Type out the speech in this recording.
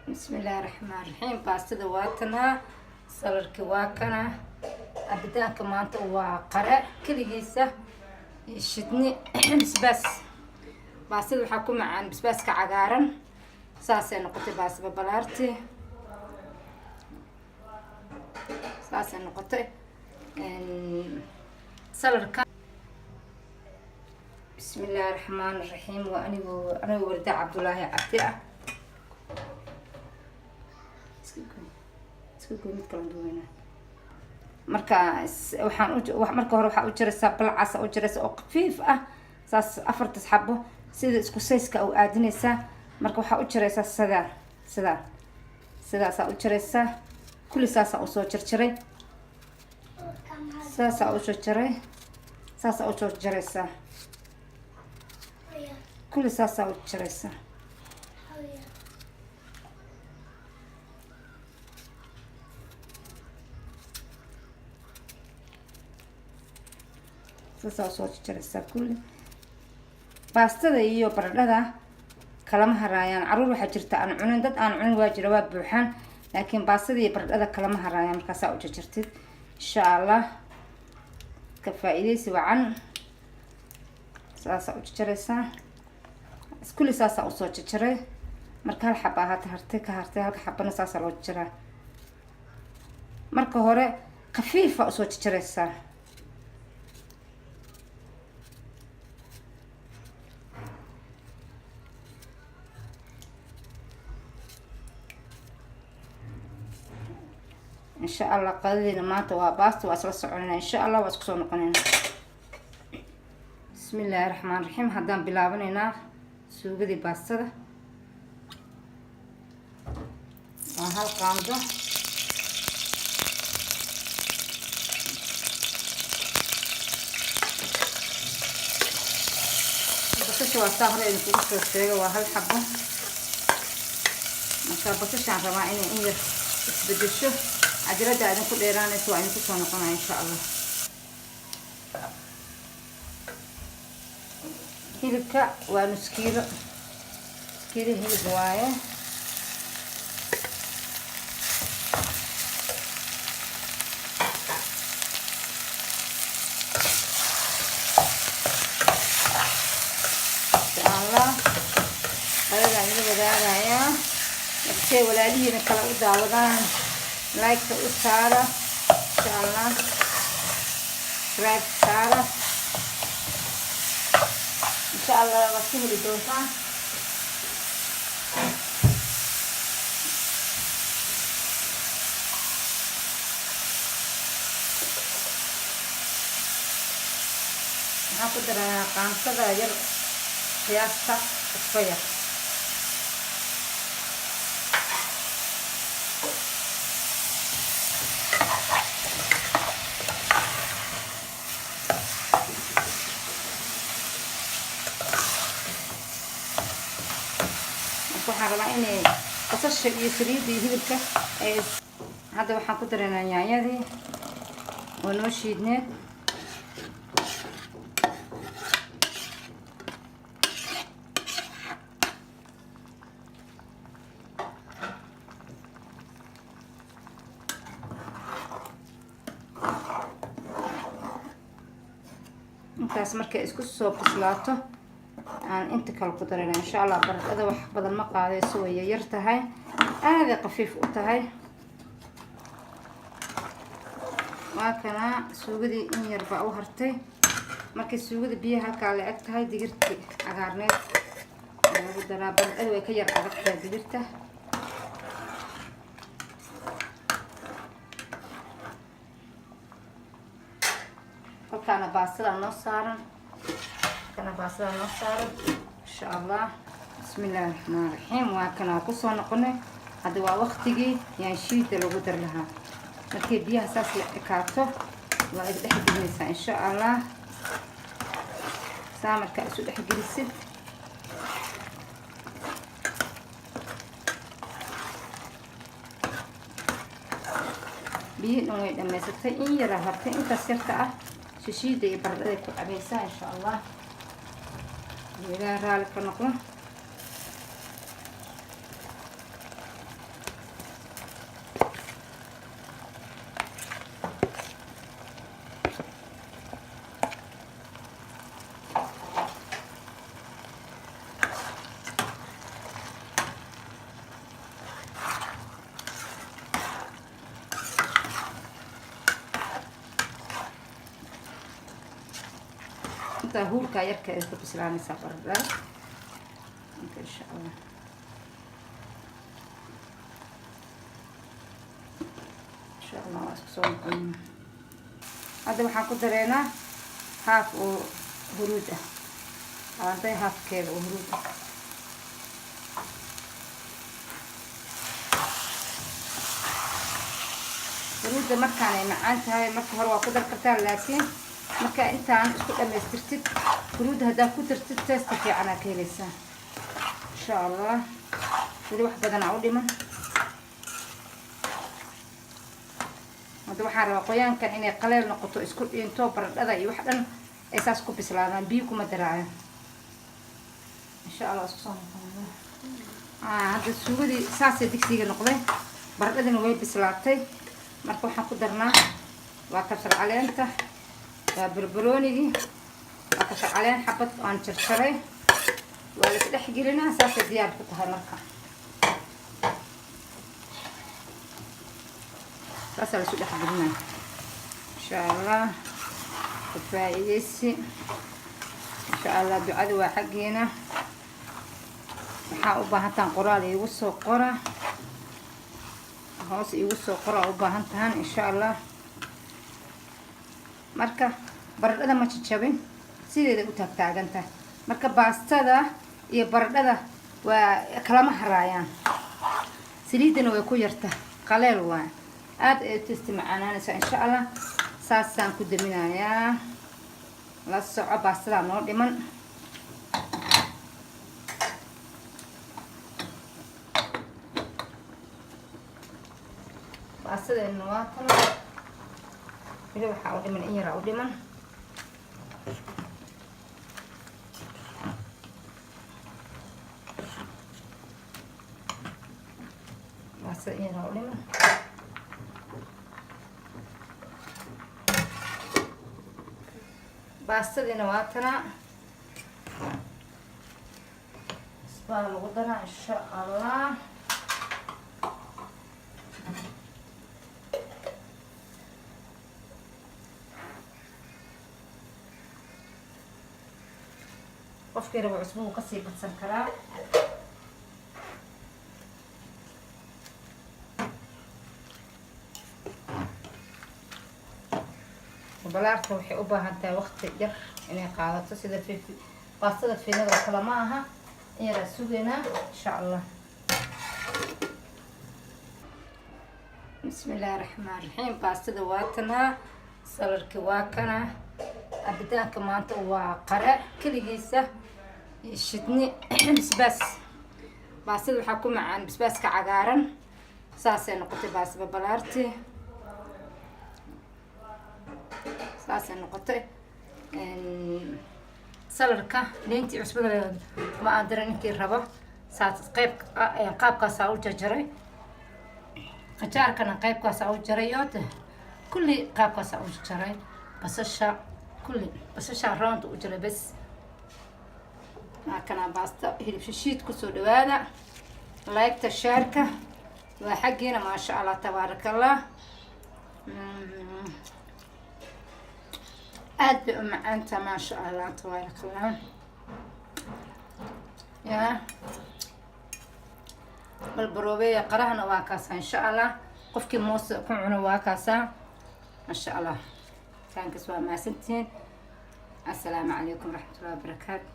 Bismillaahi raxmaan raxiim. Baastada waa tanaa, saladkii waa kana. Cabitaanka maanta waa qare keligiisa iyo shidni, bisbaas. Baastada waxaa ku macaan bisbaaska cagaaran. Saasay noqotay baasta babalaarti, saasay noqotay saladka. Bismillaahi raxmaan raxiim. Waa anigu Warda Cabdulaahi Cabdi ah. Iska goy, mid kala duwanaa. Marka waxaan marka hore waxaa u jiraysaa balcasa, u jiraysa oo khafiif ah, saas afartas xabo sida isku sayska u aadinaysaa. Marka waxaa u jiraysaa sidaa, sidaa, sidaasaa u jiraysaa. Kulli saasaa usoo jarjaray, saasaa usoo jaray, saasaa usoo jaraysaa kulli, saasaa u jaraysaa. Saasaa usoo jaraysaa kulli. Baastada iyo baradhada kalama haraayaan. Caruur waxaa jirta aan cunin, dad aan cunin waa jira, waa buuxaan, laakiin baastada iyo baradhada kalama haraayaan. Markaasaa u jarjartid, insha Allah ka faa-iideysi wacan. Saasaa u jarjaraysaa kulli, saasaa usoo jarjaray. Marka hal xaba ahaata hartay, ka hartay halka xabana saasaa loo jarjaraa. Marka hore khafiifa usoo jarjaraysaa. Insha Allah qadadiina maanta waa baasta, waa isla soconayna insha Allah, waa isku soo noqonayna. Bismi illaahi raxmaan raxiim. Haddaan bilaabanaynaa suugadii baastada. Waa hal qaando. Basasha waa saa hore idinkugu soo sheegay, waa hal xabo. Marka basashaan rabaa inay in yar isbedesho. Cajalada idinku dheeraanaysa, waa idinku soo noqonaya insha Allah. Hilibka waa nus kiilo, kiilo hilib waaye. Insha Allah qadadaan ila wadaagayaa. Markay walaalihiina kale u daawadaan, like-ta u saara insha Allah, subscribe saara insha Allah, waad ka heli doontaan. Waxaan ku darayaa qaantada yar qiyaasta cusbo yar. Marka waxaan rabaa inay basasha iyo saliidda iyo hilibka ay. Hadda waxaan ku daraynaa yaanyadii oo noo shiidneed. Intaas markay isku soo bislaato aan inta kale ku darayna insha Allah. Baradhada wax badan ma qaadayso, way yar tahay, aaday khafiif u tahay. Waa kanaa suugadii, in yar baa u hartay. Markay suugada biyaha halkaa la eg tahay, digirtii cagaarneed lagu daraa. Baradhada way ka yar adag tahay digirta. Halkaana baastadaa noo saaran, halkaana baastadaa noo saaran insha Allah. Bismi illaahi raxmaan raxiim. Waa kana, kusoo noqonay. Hadda waa waqtigii yaanshiida lagu dar lahaa. Markay biyaha saas la ekaato, waa is dhex gelinaysaa insha Allah. Saa markaa isu dhex gelisid, biyihii dhan way dhamaysatay, in yaraa hartay. Intaas yarta ah shishiida iyo baradhaday ku cabaysaa insha Allah, ilaah raali ka noqdo. Intaa huurkaa yarka ay ku bislaanaysaa baradhada marka, insha Allah. Insha Allah waa isku soo noqonaa. Hadda waxaan ku dareynaa half oo huruud ah, qaanday halfkeeda oo huruud ah. Huruudda markaanay macaan tahay, marka hore waa ku dar kartaa, laakiin markaa intaan isku dhamaystirtid huruudda haddaa ku dartid, taste fiicanaa ka helaysaa, insha Allah. Weli wax badanaa u dhiman. Hadda waxaan rabaa qoyaankan inay qaleel noqoto, isku dhinto baradhada iyo wax dhan ay saas ku bislaadaan. Biyo kuma daraayo, insha Allah. Isku soo noqonaya. Hadda suugadii saasay digsiga noqday, baradhadina way bislaatay. Marka waxaan ku darnaa waa kabsar caleenta, waa barbaroonigii, waa kabsar caleen xabad aan jarjaray. Waa la isdhex gelinaa, saasay diyaar ku tahay. Marka saasaa la isu dhex gelinaa, insha Allah. Ka faa-iideysi, insha Allah. Ducada waa xaggeena. Waxaa u baahantahan qoraal iigu soo qora, hoos iigu soo qora u baahan tahan, insha Allah. Marka baradhada ma jajabin, sideeda u taagtaagan tahay. Marka baastada iyo baradhada waa kalama haraayaan, saliiddana way ku yarta, qaleel waay, aada ay u taste macaanaanaysaa, insha Allah. Saasaan ku daminayaa. La soco, baastadaa noo dhiman. Baastadeena waa tan, weli waxaa u dhiman in yaraa u dhiman. Baastada in yaraa u dhiman. Baastadiina waa tanaa, baa lagu daraa, insha Allah. Qofkii rabo cusbo wuu kasii badsan karaa. Balaarta waxay u baahan tahay waqti yar inay qaadato, sida baastada fiinada oo kale ma aha. In yaraa sugaynaa, insha Allah. Bismi illaahi raxmaan raxiim. Baastada waa tanaa, saladki waa kana. Cabitaanka maanta waa qare keligiisa, shidni, basbaas. Baastada waxaa ku macaan basbaaska cagaaran. Saasay noqotay baasba balaarti, saasay noqotay. Saladka liintii cusbada ma aan diray. Ninkii rabo saas qayb qaabkaasaa u jarjaray. Qajaarkana qaybkaasaa u jaray, oote kulli qaabkaasaa u jaray. Basasha kulli basashaa round u jaray bes. Kana baasta hilib shishiid. Kusoo dhawaada, like-ta, share-ka waa xaggiina. Maasha Allah, tabaaraka Allah, aada bay u macaanta. Maasha Allah, tabaaraka Allah. Ya bal baroobeeya. Qarahana waa kaasa, insha Allah. Qofkii moos ku cuno waa kaasaa, maasha Allah. Taankas waa mahadsantihiin. Assalaamu calaykum waraxmatullahi wabarakaatu.